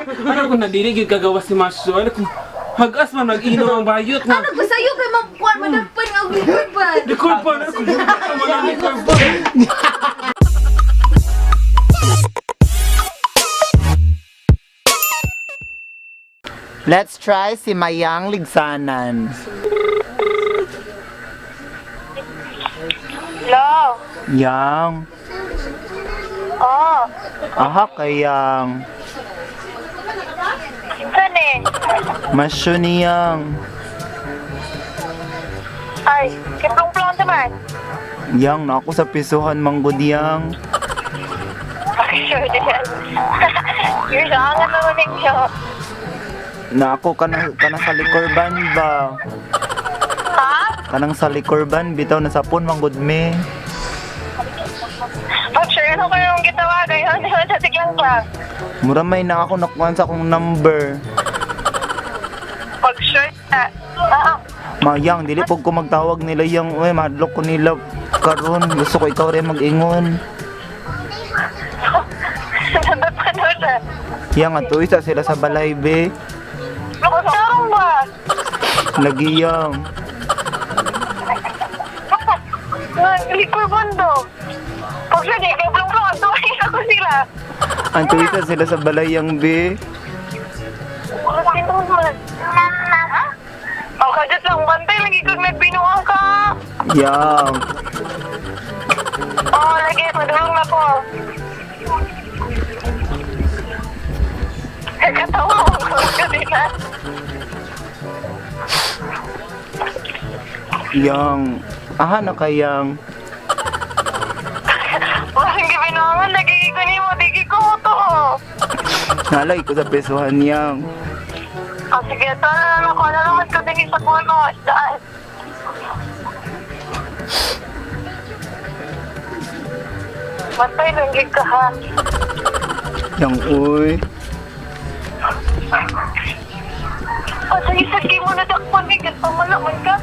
Ano kung nadili gyud kagawas si Masyo? Ano kung hagas man mag-inom ang bayot nga. Ano ko sa'yo kay makuan madagpan nga og record ba? Record pa na kung man ang record pa. Let's try si Mayang Ligsanan. Hello. Yang. Oh, Aha kayang. saan eh? Masyo niyang. Ay, kiplong-plong naman. Yang na ako sa pisuhan manggod yang. Okay, sure din. You're angat naman ninyo. Na ako kanang kanang sa likurban ba? Ha? Kanang sa likurban bitaw na sapon manggod me. Pag sure, ano kayo yung gitawag? Ayun, yun, sa tiglang lang. Mura may na ako nakuha sa akong number. Pag sure na. Ah, Mayang dili pug ko magtawag nila yang oy madlok ko nila karon gusto ko ikaw rin mag-ingon. nandot pa na siya. Yang ato isa sila sa balay be. Sarong ba? Lagi yang. Naglikor bondo. Pag sure, di, kiplong-plong. Ang tuwing ako sila. Anto isa sila sa balay yang be. Sino man? Ha? Oh, kajat lang, bantay lagi kag nagbinuang ka. Yang. Oh, lagi, padulong na po. Eh, katawa ko kanina. Yang. Aha na kayang. Walang gibinuangan, lagi ko nimo, digi ko to. Nalay ko sa pesuhan yang. Oh, sige, ito na lang ako. Ano naman ko din sa puno. Daan. Bantay lang gig ka ha. Yang uy. Oh, sige, sige mo na dakpan gig. At pamala man ka.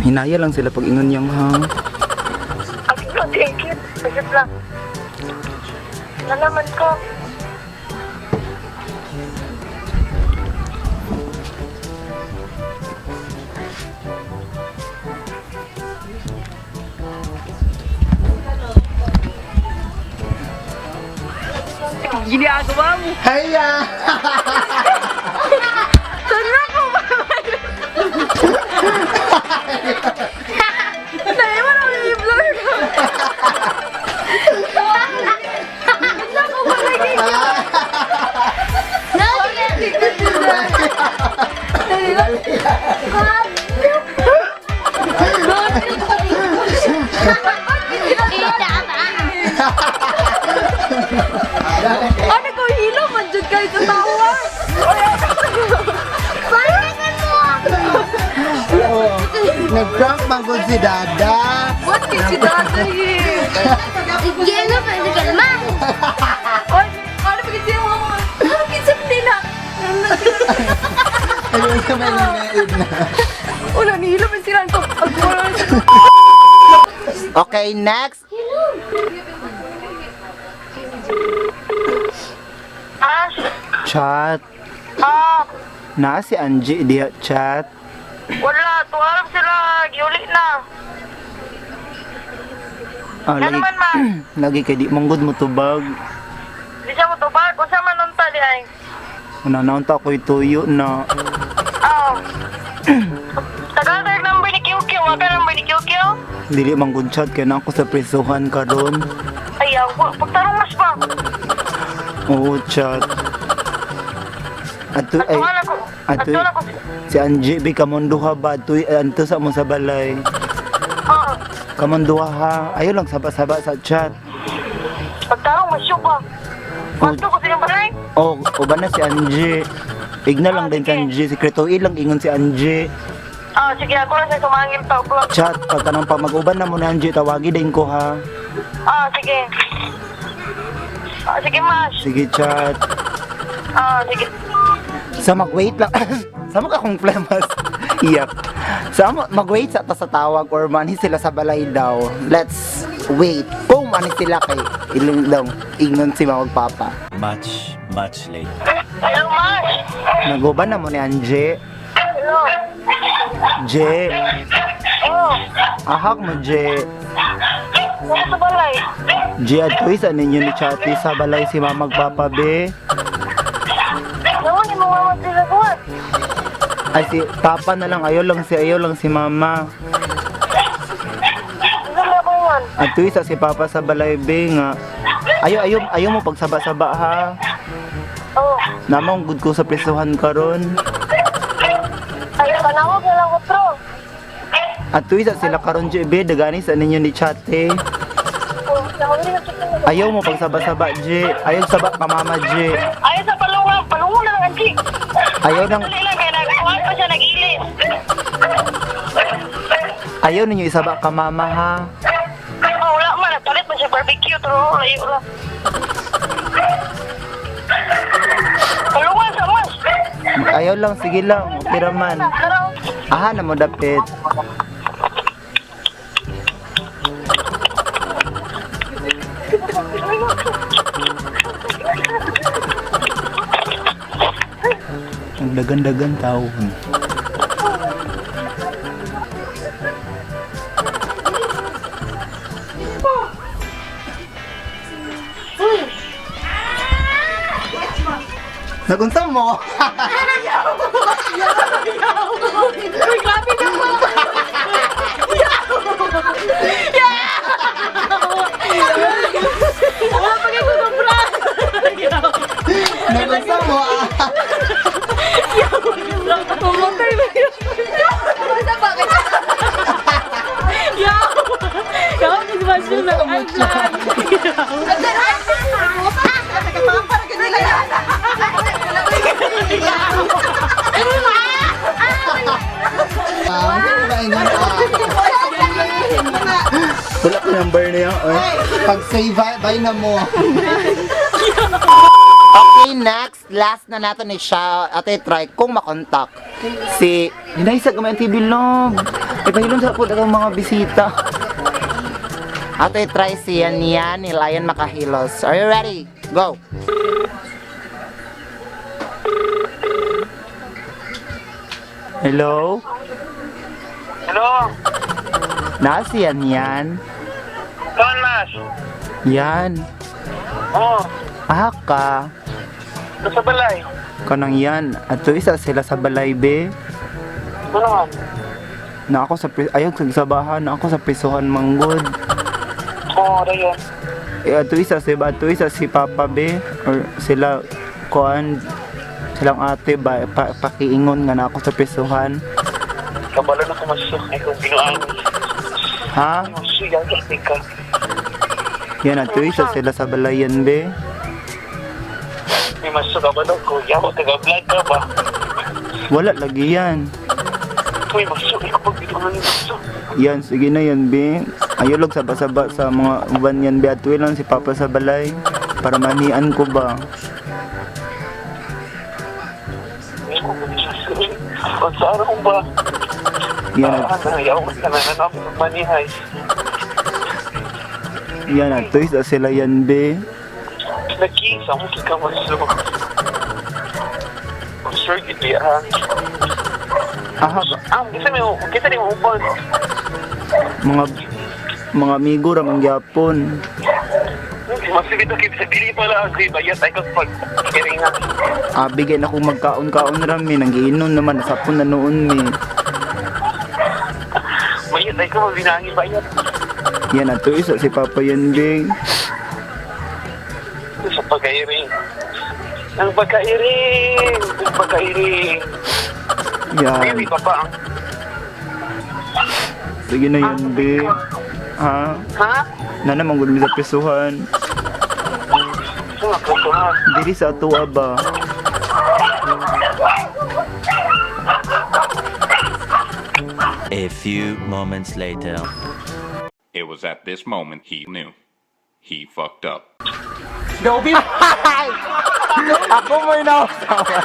Hinaya lang sila pag ingon yang ha. Ang thank you. Saglit lang. Nalaman ko. Ginagawa mo. Hiya! Saan ko ba? Dahil mo na i-blur ka. Saan ko ba lagi? Ano ko hilo man jud kayo sa tawa. Nag-prank man gud si Dada. What kay si Dada eh? Oy, ano ba kasi yung mga ano kinsa nila? Ano yung may nanaid na. Wala nihilo man sila ang agora. Okay, next. Ah, Chat. ah, Na si Angie diha chat. wala. Tuwarap sila. Giuli na. Ah, Ano lagi, man, ma? lagi kay di manggod mo tubag. Di siya mo tubag. Unsa man unta di ay. Una naunta ko'y tuyo na. Oh. Tagal tayo number ni QQ. Wala ka number ni QQ? Dili manggod chat kay na ako sa presuhan karon. Ay, ako. Pagtarong mas ba? Oo, chat. Ato ay Atuan ako. ato Atuan ako. si Angie bi kamon duha ba atoy anto sa mo sa balay. Oo. Kamon duha ha. Ayo lang saba-saba sa chat. Pagtarong mas siya ba? Pasto ko silang balay. Oh, uban na si Angie. Igna lang Ah, din si sige. Angie. Sekreto ilang ingon si Angie. Ah, sige. Ako lang sa sumangil pa. Chat, pagka nang pa mag-uban na mo na Angie, tawagi din ko ha. Ah, sige. Ah, sige, Mas. Sige, chat. Ah, sige. So mag-wait lang. Sa mo ka kong flemas. Iyak. So mag-wait sa ta sa tawag or mani sila sa balay daw. Let's wait. Kung mani sila kay ilang daw ingnon si mama ug papa. Much, much later. Hello, Mas. Naguban na mo ni Anje. Hello. Je, Oh, ahak mo Je. wala sa balay. Je adtoy sa ninyo ni Chati sa balay si mama ug papa be. Naman, yung mga mama sila kuwan. Ay si papa na lang ayaw lang si mama. Wala ko man. Adtoy sa si papa sa balay be nga. Ayo ayo ayo mo pagsaba-saba ha. Oh, Namang good ko sa presuhan karon. ay, panawag na lang ko, tro. At tuwi sa sila karon JB, dagani sa ninyo ni Chate. Oh, naman din ang chicken. Ayaw mo pagsaba-saba, J. Ayaw saba ka mama, J. Ay, sa palunga, palunga na lang, Angie. Ayaw nang Dali lang, kaya nagkuhan pa siya, nag-ilis. Ayaw ninyo isaba ka mama ha. Oh, wala man, nagpalit man siya barbecue, tro. Layo lang. Palungan sa mas. Ayaw lang, sige lang, okay ra man. Tara. Aha na mo dapit. Nagdagan-dagan taon. Nagunsa mo? Uy, grabe na po! Wala pa kayo sobra! Nagunsa mo ah. Pumatay na yun. Basta bakit? Yaw! Yaw, nag-smash yun ng I'm vlog. Ah, hindi ba ingon ah. Wala ko number niya. Oy. Pag say bye, bye na mo. Okay, next. Last na natin ni siya. Ate, try kung makontak. Si... Hinay sa gamay ang TV love. Ipahilon sa po ang mga bisita. Ate, try si yan yan ni Lion Makahilos. Are you ready? Go! Hello? Hello. Nasi yan yan? Kawan, Mas. Yan. Oh, Ah, ka. nasa balay. Kanang yan. Ato isa sila sa balay be. Ano man? Na ako sa ayaw sa bahan, na ako sa prisuhan manggod. Oo, oh, dayon. Eh, ato isa si ato isa si Papa be or sila kuan silang ate ba pakiingon nga na ako sa prisuhan. Kabalo na ko masuk. Ay, kung binuang. Ha? Masuk, yan ka. Yan ato isa sila sa balayan be. May masuk kabalo ko. Yawa, taga-vlog ka ba? Wala lagi yan. Uy, masuk. Ikaw pag binuang ni masuk. Yan sige na yan be. Ayaw lang saba-saba sa mga uban yan be. Ato lang si Papa sa balay para manian ko ba. Ay, kung masuk. Kung saan akong ba? Yan at Ah, yawa ka na na manihay. yan ato isa sila yan be. Nag-iisa mo ka masuk. Sure, giti ah. Aha ba? Ah, kita ni mo uban. Mga amigo ra man gyapon. Masuk ito kay sa dili pala ang bayat ay kag pag kiringan. Ah, bigay na kung magkaon-kaon rami, nanggiinom naman, nasapon na noon mi. Bayat ay ko mabinangi bayat. Yan ato isa si Papa yan be. Sa pagkairing. Ang pagkairing! Ang pagkairing! Yan. Baby pa ba ang... Sige na yan be. Ha? Ha? Nana manggod mi sa prisuhan. Ito nga, putuhan. Diri sa atoa ba? A few moments later. It was at this moment he knew. He fucked up. Gabi! Ay! Ako mo'y nausawa.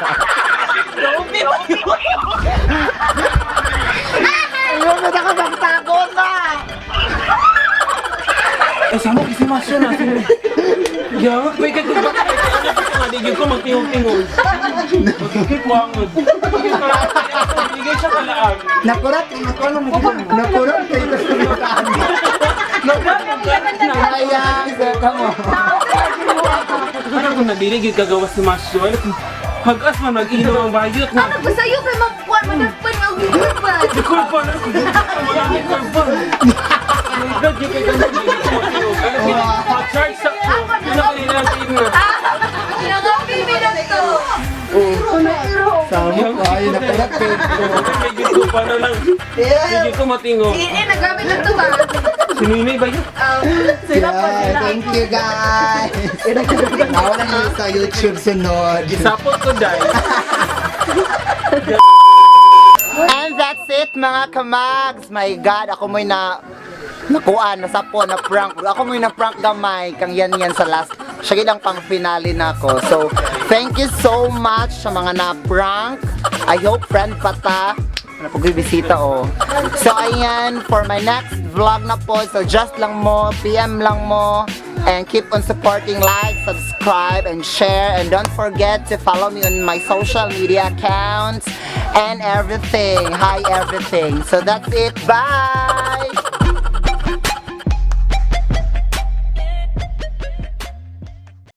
Kaupi ba yun? Ayun, na ka magtago na! Eh, sama kasi Masyo na. Yawak, may kagubak. Ano nga, di ko magtingog-tingog. Magkikik wangod. Bigay siya kalaag. Nakurat, nakurat kayo sa lutaan. Kaya, ka mo. Ano kung nadilig yung kagawa si Masyo? Ano kung hagas man mag-inom ang bayot na. Ano ko sa'yo kay magkuhan, madagpan nga og gulpan. Kulpan! Ano kung wala ni kulpan? My God, yung kay ganun. Ma-charge sa ko. Ano kanina ang na. Nangapi na to. Sama ko, ay, nakurat kayo. Medyo ko pa na lang. Medyo ko matingo. Eh, nagamit na to ba? Sinunay ba yun? Yeah, thank you guys. Ako lang yun sa YouTube sunod. Isapot ko dahil. And that's it, mga kamags. My God, ako mo'y na nakuan, nasapo, na prank. Ako mo'y na prank gamay kang yan yan sa last. Siya gid ang pang finale na ako. So, thank you so much sa mga na prank. I hope friend pata. Ano po bisita oh. So ayan, for my next vlog na po. So just lang mo, PM lang mo. And keep on supporting, like, subscribe, and share. And don't forget to follow me on my social media accounts and everything. Hi, everything. So that's it. Bye!